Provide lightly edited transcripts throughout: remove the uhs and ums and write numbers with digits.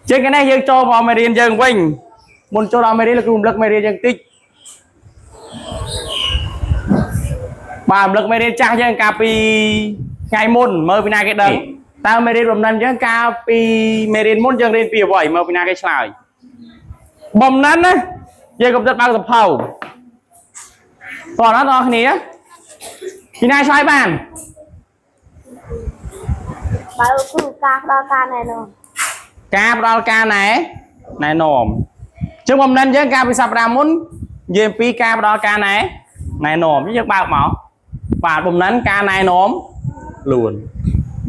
ជាងគេនេះយើងចូលមកមេរៀនយើងវិញមុនចូលដល់មេរៀនលោកគ្រូរំលឹកមេរៀនយើងតិចបាទរំលឹកមេរៀនចាស់យើងកាលពីថ្ងៃមុនមើលពីណាគេដឹងតើមេរៀនបំណិនយើងកាលពីមេរៀនមុនយើងរៀនពីអ្វីមើលពីណាគេឆ្លើយបំណិនណាយើងកំពុងបើកសភៅតោះណាបងប្អូនគ្នាពីណាឆ្លើយបាន បើគ្រូការផ្ដល់ការណែនាំ ការផ្ដល់ការណែណែនាំចឹងបំណិនយើងកាលពីសប្តាហ៍មុននិយាយអំពីការផ្ដល់ការណែណែនាំយើងបើកមកបាទបំណិនការណែនាំខ្លួន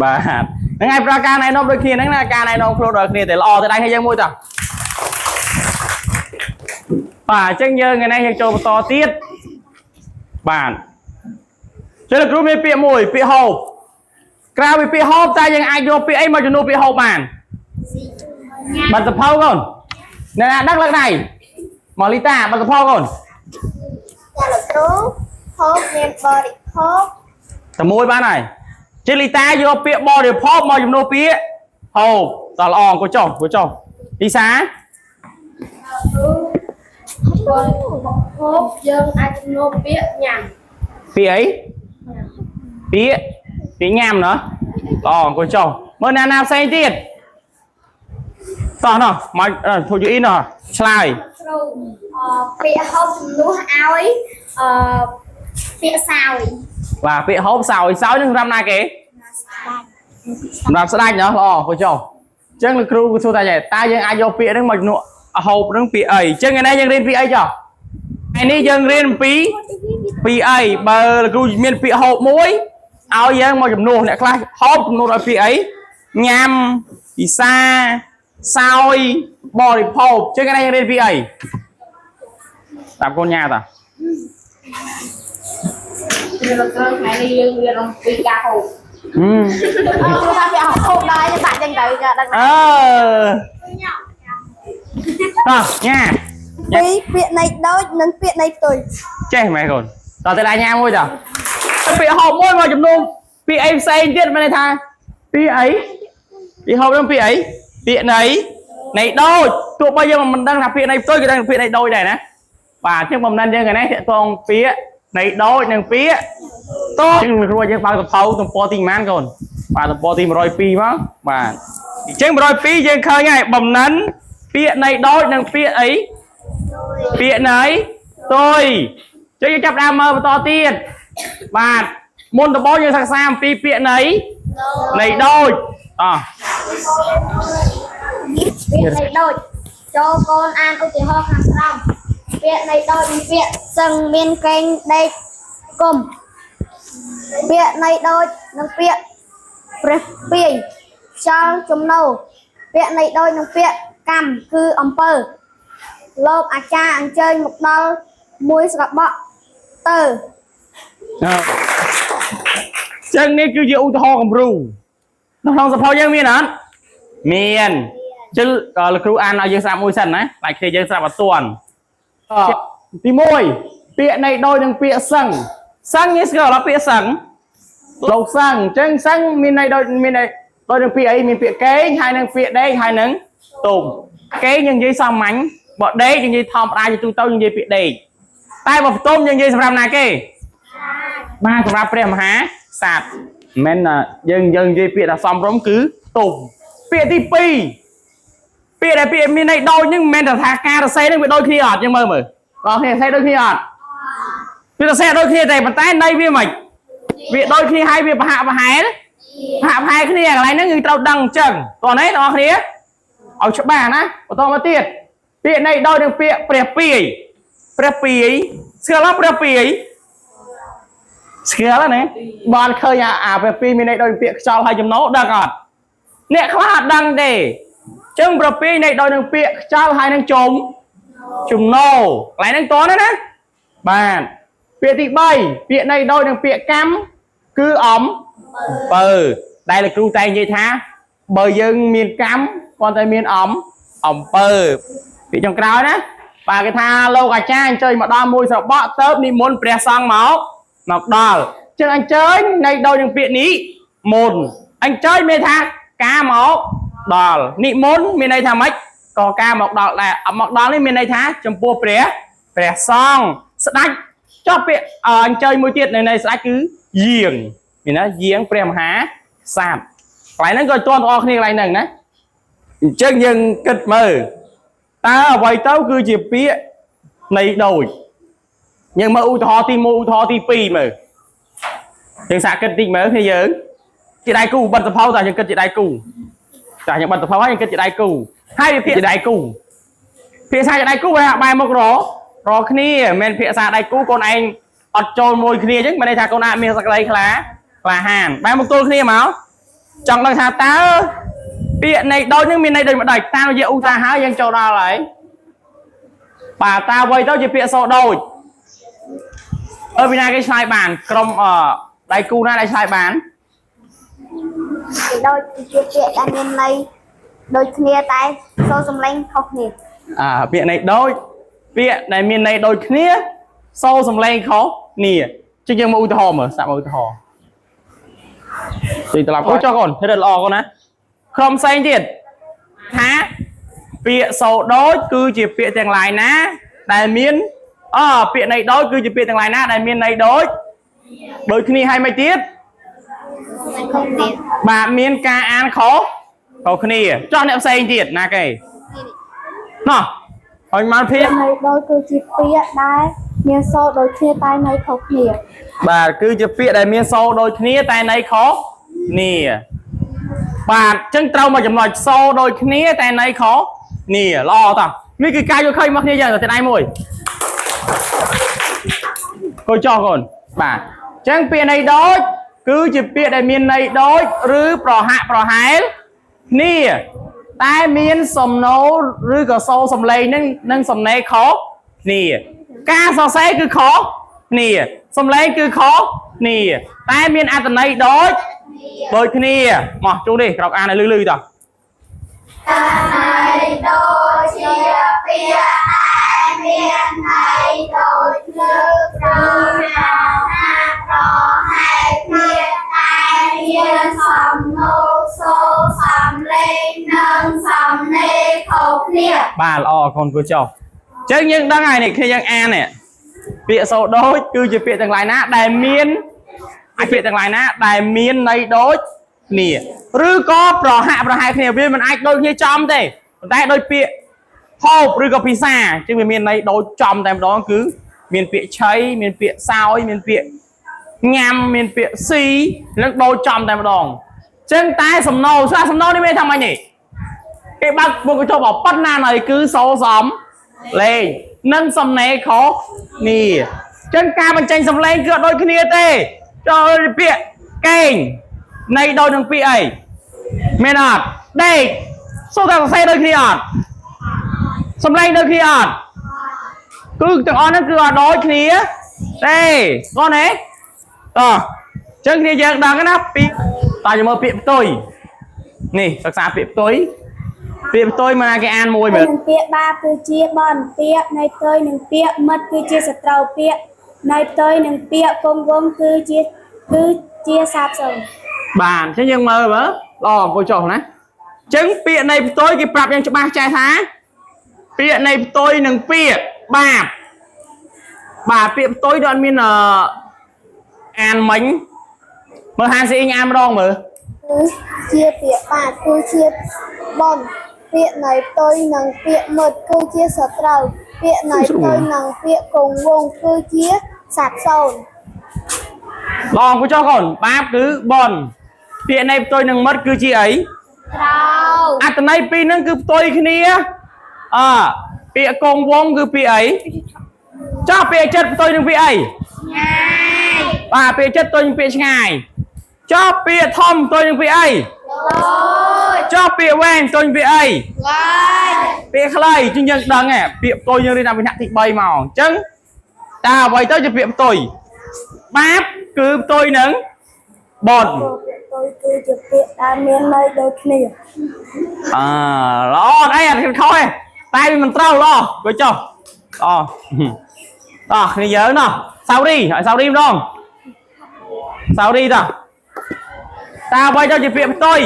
បាទហ្នឹងហើយផ្ដល់ការណែនាំដូចគ្នាហ្នឹងណាការណែនាំខ្លួនដូចគ្នាតែល្អទៅដៃឲ្យយើងមួយតោះបាទអញ្ចឹងយើងថ្ងៃនេះយើងចូលបន្តទៀតបាទចឹងលោកគ្រូមានពាក្យមួយពាក្យហូបក្រៅពីពាក្យហូបតើយើងអាចយកពាក្យអីមកជំនួសពាក្យហូបបាន បាត់សភៅកូនអ្នកណាដឹងលើកដៃមកលីតាបាត់សភៅកូន ចាលោកគ្រូហូបមានបរិភោគ តែមួយបានហើយជាលីតាយកពាក្យបរិភោគមកជំនួសពាក្យហូបតោះល្អអង្គុយចុះអង្គុយចុះលីសា គ្រូបរិភោគយើងអាចជំនួសពាក្យញ៉ាំ ពាក្យអីពាក្យពាក្យញ៉ាំណោះល្អអង្គុយចុះមើលអ្នកណាផ្សេងទៀតតោះណោះមកធ្វើយូអ៊ីណោះឆ្លើយ គ្រូអពាក្យហូបជំនួសឲ្យអពាក្យសោយ បាទពាក្យហូបសោយសោយនឹងសម្រាប់ណាគេសម្រាប់ស្ដាច់ណោះល្អអង្គុយចុះអញ្ចឹងលោកគ្រូក៏សួរថាចេះតើយើងអាចយកពាក្យហ្នឹងមកជំនួសហូបហ្នឹងពាក្យអីអញ្ចឹងថ្ងៃនេះយើងរៀនពាក្យអីចុះថ្ងៃនេះយើងរៀនអំពីពាក្យអីបើលោកគ្រូមានពាក្យហូបមួយឲ្យយើងមកជំនួសអ្នកខ្លះហូបជំនួសឲ្យពាក្យអីញ៉ាំពិសាសោយបរិភោគអញ្ចឹងថ្ងៃនេះយើងរៀនពាក្យអីតាមកូនញ៉ាតា លោកគ្រូថ្ងៃនេះយើងរៀនអំពីការហូប ហឹម គ្រូថាពាក្យហូបដែរយើងដាក់ចឹងទៅក៏ដឹង អឺតោះញ៉ា ពីពាក្យនៃដូចនិងពាក្យនៃផ្ទុយ ចេះមែនកូនតោះទៅដល់ញ៉ាមួយតោះពាក្យហូបមួយមកជំនួសពាក្យអីផ្សេងទៀតមានន័យថាពាក្យអីពាក្យហូបហ្នឹងពាក្យអីពាក្យនៃនៃដូចទោះបីយើងមិនដឹងថាពាក្យនៃផ្ទុយក៏ដឹងពាក្យនៃដូចដែរណាបាទអញ្ចឹងបំណិនយើងថ្ងៃនេះតាក់ទងពាក្យនៃដូចនិងពាក្យតោះអញ្ចឹងគ្រូយើងបើកសភៅទំព័រទីប៉ុន្មានកូនបាទទំព័រទី102មកបាទអញ្ចឹង102យើងឃើញហើយបំណិនពាក្យនៃដូចនិងពាក្យអីពាក្យនៃទុយ ចឹងយើងចាប់ផ្ដើមមើលបន្តទៀតបាទមុនដំបូងយើងសិក្សាអំពីពាក្យនៃនៃដូចអោះ ពាក្យនៃដូចចូលកូនអានឧទាហរណ៍ខាងក្រោមពាក្យនៃដូចនិងពាក្យសឹងមានកេងដេកគុំពាក្យនៃដូចនិងពាក្យព្រះពាយខ្យល់ចំណោពាក្យនៃដូចនិងពាក្យកម្មគឺអំពើលោកអាចារ្យអញ្ជើញមកដល់មួយស្របក់ទៅ ចឹងនេះគឺជាឧទាហរណ៍គំរូនៅក្នុងសភៅយើងមានអត់មានចឹងលោកគ្រូអានឲ្យយើងស្ដាប់មួយសិនណាខ្លាចគ្នាយើងស្ដាប់អត់ទាន់ទី1ពាក្យនៃដូចនិងពាក្យសឹងសឹងនេះស្គាល់អត់ពាក្យសឹងលោកសឹងចឹងសឹងមានន័យដូចមានន័យដូចនឹងពាក្យអីមានពាក្យកេងហើយនឹងពាក្យដេកហើយនឹងទុំកេងយើងនិយាយសាមញ្ញបើដេកយើងនិយាយធម្មតាជាទូទៅយើងនិយាយពាក្យដេកតែបើផ្ទុំយើងនិយាយសម្រាប់ណាគេ បាទសម្រាប់ព្រះមហាក្សត្រមិនមែនយើងយើងនិយាយពាក្យថាសំរុំគឺផ្ទុំពាក្យទី2ពាក្យដែលពាក្យមានន័យដូចហ្នឹងមិនមែនតែថាការសរសេរហ្នឹងវាដូចគ្នាអត់យើងមើលមើលបងគ្នាសរសេរដូចគ្នាអត់វាសរសេរដូចគ្នាតែប៉ុន្តែន័យវាមិនវាដូចគ្នាហើយវាប្រហាក់ប្រហែលប្រហាក់ប្រហែលគ្នាកន្លែងហ្នឹងយើងត្រូវដឹងអញ្ចឹងតោះនេះបងគ្នាឲ្យច្បាស់ណាបន្តមកទៀតពាក្យន័យដូចនឹងពាក្យព្រះពាយព្រះពាយស្គាល់អត់ព្រះពាយ ស្គាល់ណាបានឃើញអាអាព្រះពីរមានន័យដូចពាក្យខ្យល់ហើយចំណោដឹងអត់អ្នកខ្លះអត់ដឹងទេចឹងព្រះពីរន័យដូចនឹងពាក្យខ្យល់ហើយនឹងជុំចំណោកន្លែងហ្នឹងតណាណាបាទពាក្យទី3ពាក្យន័យដូចនឹងពាក្យកម្មគឺអំពើដែលលោកគ្រូតែងនិយាយថាបើយើងមានកម្មគ្រាន់តែមានអំអំពើពាក្យចុងក្រោយណាបាទគេថាលោកអាចារ្យអញ្ជើញមកដល់មួយស្របក់ទៅនិមន្តព្រះសង្ឃមកមកដល់ចឹងអញ្ជើញនៃដូចនឹងពាក្យនេះមុនអញ្ជើញមានថាការមក ដល់និមន្តមានន័យថាម៉េចក៏ការមកដល់ដែរអត់មកដល់នេះមានន័យថាចំពោះព្រះព្រះសង្ឃស្ដេចចុះពាក្យអញ្ជើញមួយទៀតនៅនៃស្ដេចគឺយាងមានណាយាងព្រះមហាក្សត្រកន្លែងហ្នឹងក៏ទាន់ទាំងអស់គ្នាកន្លែងហ្នឹងណាអញ្ចឹងយើងគិតមើលតើអ្វីទៅគឺជាពាក្យនៃដូចយើងមើលឧទាហរណ៍ទី1ឧទាហរណ៍ទី2មើលយើងសាកគិតតិចមើលគ្នាយើងជាដៃគូបិទសភៅតើយើងគិតជាដៃគូចាយើងបិទសភៅហើយយើងគិតជាដៃគូហើយវាភាគជាដៃគូភាសាជាដៃគូវាបែរមកររគ្នាមិនមែនភាសាដៃគូកូនឯងអត់ចូលមួយគ្នាអញ្ចឹងមិនន័យថាកូនអាចមានសក្តីខ្លាក្លាហានបែរមកទល់គ្នាមកចង់ដឹងថាតើពាក្យនៃដូចនឹងមានន័យដូចម្ដេចតាមរយៈឧទាហរណ៍យើងចូលដល់ហើយបាទតើអ្វីទៅជាពាក្យសូដូចអឺពីណាគេឆ្លើយបានក្រុមដៃគូណាដែលឆ្លើយបាន ដូចជាពាក្យដែលមានន័យដូចគ្នាតែសូរសំឡេងខុសគ្នា អាពាក្យនៃដូចពាក្យដែលមានន័យដូចគ្នាសូរសំឡេងខុសគ្នាជិះយើងមកឧទាហរណ៍មើលសាកមកឧទាហរណ៍ទីត្រឡប់អូចុះកូនធ្វើល្អកូនណាក្រុមផ្សេងទៀតថាពាក្យសូរដូចគឺជាពាក្យទាំងឡាយណាដែលមានអពាក្យនៃដូចគឺជាពាក្យទាំងឡាយណាដែលមានន័យដូចដូចគ្នាហើយមិនទៀត ខុសគ្នា បាទមានការអានខុសខុសគ្នាចោះអ្នកផ្សេងទៀតណាគេណោះឲ្យមកភាគ នៃដូចគឺជាពាក្យដែលមានសូរដូចគ្នាតែន័យខុសគ្នា បាទគឺជាពាក្យដែលមានសូរដូចគ្នាតែន័យខុសគ្នាបាទអញ្ចឹងត្រូវមកចំណុចសូរដូចគ្នាតែន័យខុសគ្នាល្អតោះនេះគឺការយល់ឃើញរបស់គ្នាយ៉ាងទៅដៃមួយកូនចោះកូនបាទអញ្ចឹងពាក្យន័យដូចគឺជាពាក្យដែលមានន័យដូចឬប្រហាក់ប្រហែលគ្នាតែមានសំណូរឬក៏សូរសំឡេងនឹងនិងសំណេរខុសគ្នាការសរសេរគឺខុសគ្នាសំឡេងគឺខុសគ្នាតែមានអត្ថន័យដូចដូចគ្នាមកជួនេះក្រោកអានឲ្យលឺៗតោះ ដូចជាពាក្យដែលមានន័យដូចគ្នាប្រហាក់ប្រហែលគ្នាតែមានសំណូរសូរសំឡេងនិងសំណេរខុសគ្នា បាទល្អកូនគូចុះអញ្ចឹងយើងដឹងហើយនេះគ្នាយើងអាននេះពាក្យសូរដូចគឺជាពាក្យទាំងឡាយណាដែលមានអាចពាក្យទាំងឡាយណាដែលមានន័យដូចគ្នាឬក៏ប្រហាក់ប្រហែលគ្នាវាមិនអាចដូចគ្នាចំទេប៉ុន្តែដូចពាក្យហូបឬក៏ភាសាអញ្ចឹងវាមានន័យដូចចំតែម្ដងគឺមានពាក្យឆីមានពាក្យសោយមានពាក្យញ៉ាំមានពាក្យស៊ីនឹងដូចចំតែម្ដងអញ្ចឹងតែសំណោស្អាសំណោនេះមានថាម៉េចនេះគេបើកមុខកញ្ចក់មកប៉ុណ្ណាណយគឺសូរសំលេងនិងសំណេរខុសគ្នាអញ្ចឹងការបញ្ចេញសំឡេងគឺអត់ដូចគ្នាទេចូលពាក្យកេងនៃដូចនឹងពាក្យអីមែនអត់ដេកសូរតែសរសេរដូចគ្នាអត់សំឡេងដូចគ្នាអត់គឺទាំងអស់ហ្នឹងគឺអត់ដូចគ្នាទេស្គាល់ទេតោះអញ្ចឹងគ្នាយើងដឹងណាពីតើយើងមើលពាក្យផ្ទុយនេះសិក្សាពាក្យផ្ទុយពាក្យផ្ទុយមកណាគេអានមួយមើល នឹងពាក្យបាបគឺជាបនពាក្យនៃផ្ទុយនឹងពាក្យមិត្តគឺជាសត្រូវពាក្យនៃផ្ទុយនឹងពាក្យគង់វង្សគឺជាគឺជាសាបសូន្យ បាទអញ្ចឹងយើងមើលមើលល្អអង្គុយចុះណាអញ្ចឹងពាក្យនៃផ្ទុយគេប្រាប់យ៉ាងច្បាស់ចេះថាពាក្យនៃផ្ទុយនិងពាក្យបាបបាទពាក្យផ្ទុយដូចអត់មានអឺអានមិញមើលហានស៊ីអ៊ីងអានម្ដងមើល គឺជាពាក្យបាបគឺជាបនពាក្យនៃផ្ទុយនិងពាក្យមិត្តគឺជាសត្រូវពាក្យនៃផ្ទុយនិងពាក្យគង់វង្សគឺជាសាបសូន្យ ល្អអង្គុយចុះកូនបាបគឺបនពាក្យនៃផ្ទុយនិងមិត្តគឺជាអី ត្រូវ អត្ថន័យពីរហ្នឹងគឺផ្ទុយគ្នាអពាក្យគង់វង្សគឺពាក្យអីចោះពាក្យចិត្តផ្ទុយនឹងពាក្យអី ឆ្ងាយ បាទពាក្យចិត្តទុញពាក្យឆ្ងាយចោះពាក្យធំទុញនឹងពាក្យអី តូច ចោះពាក្យវែងទុញពាក្យអី ខ្លី ពាក្យខ្លីជាងយើងដឹងហ៎ពាក្យផ្ទុយយើងរៀនតាមពីថ្នាក់ទី3មកអញ្ចឹងតើអ្វីទៅជាពាក្យផ្ទុយបាបគឺផ្ទុយនឹងបុណ្យ ពាក្យផ្ទុយគឺជាពាក្យដែលមានន័យដូចគ្នា អើល្អអត់អីអត់ខុសទេតែវាមិនត្រូវល្អគួយចុះល្អតោះគ្នាយើងណោះសៅរីឲ្យសៅរីម្ដងសៅរីតោះតើអ្វីទៅជាពាក្យផ្ទុយ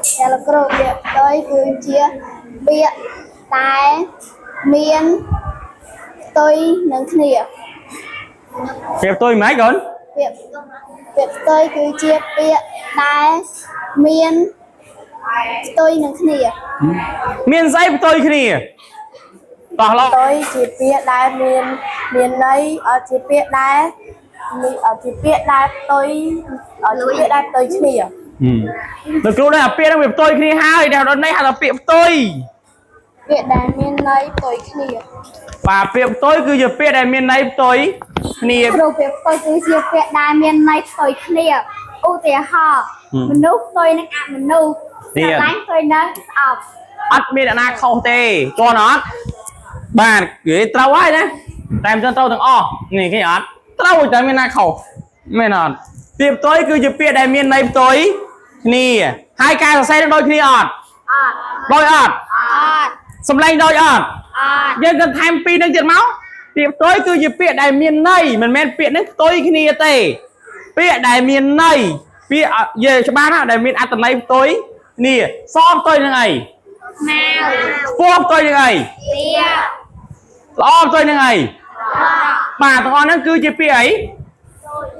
ចាលោកគ្រូពាក្យផ្ទុយគឺជាពាក្យតែមានផ្ទុយនឹងគ្នា ពាក្យផ្ទុយម៉េចកូន ពាក្យពាក្យផ្ទុយគឺជាពាក្យដែលមានផ្ទុយនឹងគ្នា មានស្អីផ្ទុយគ្នាតោះឡោ ផ្ទុយជាពាក្យដែលមានមានន័យអជាពាក្យដែលមានអជាពាក្យដែលផ្ទុយអជាពាក្យដែលផ្ទុយគ្នា លោកគ្រូដែរអាពាក្យហ្នឹងវាផ្ទុយគ្នាហើយតែដល់នេះហៅថាពាក្យផ្ទុយ ពាក្យដែលមានន័យផ្ទុយគ្នា បាទពាក្យផ្ទុយគឺជាពាក្យដែលមានន័យផ្ទុយគ្នា គ្រូពាក្យផ្ទុយគឺជាពាក្យដែលមានន័យផ្ទុយគ្នាឧទាហរណ៍មនុស្សផ្ទុយនឹងអមនុស្ស ទៀត ស្រឡាញ់ផ្ទុយនឹងស្អប់ អត់មានអ្នកណាខុសទេតោះអត់បាទគេត្រូវហើយណាតែមិនចឹងត្រូវទាំងអស់នេះគេអត់ត្រូវតែមានណាខុសមែនអត់ពាក្យផ្ទុយគឺជាពាក្យដែលមានន័យផ្ទុយគ្នាហើយការសរសេរនឹងដូចគ្នាអត់ អត់ ដូចអត់ អត់ សំឡេងដូចអត់ អត់ យើងក៏ថែមពីរនឹងទៀតមកពាក្យផ្ទុយគឺជាពាក្យដែលមានន័យមិនមែនពាក្យនឹងផ្ទុយគ្នាទេពាក្យដែលមានន័យពាក្យអត់យល់ច្បាស់ណាស់ដែលមានអត្ថន័យផ្ទុយគ្នាសផ្ទុយនឹងអី ម៉ៅ ខ្ពស់ផ្ទុយនឹងអី ទៀ ល្អផ្ទុយនឹងអីបាទទាំងអស់ហ្នឹងគឺជាពាក្យអី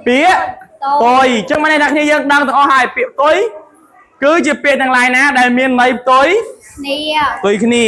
ពាក្យផ្ទុយអញ្ចឹងមានន័យថាគ្នាយើងដឹងទាំងអស់ហើយពាក្យផ្ទុយគឺជាពាក្យទាំងឡាយណាដែលមានន័យផ្ទុយ គ្នា ផ្ទុយគ្នា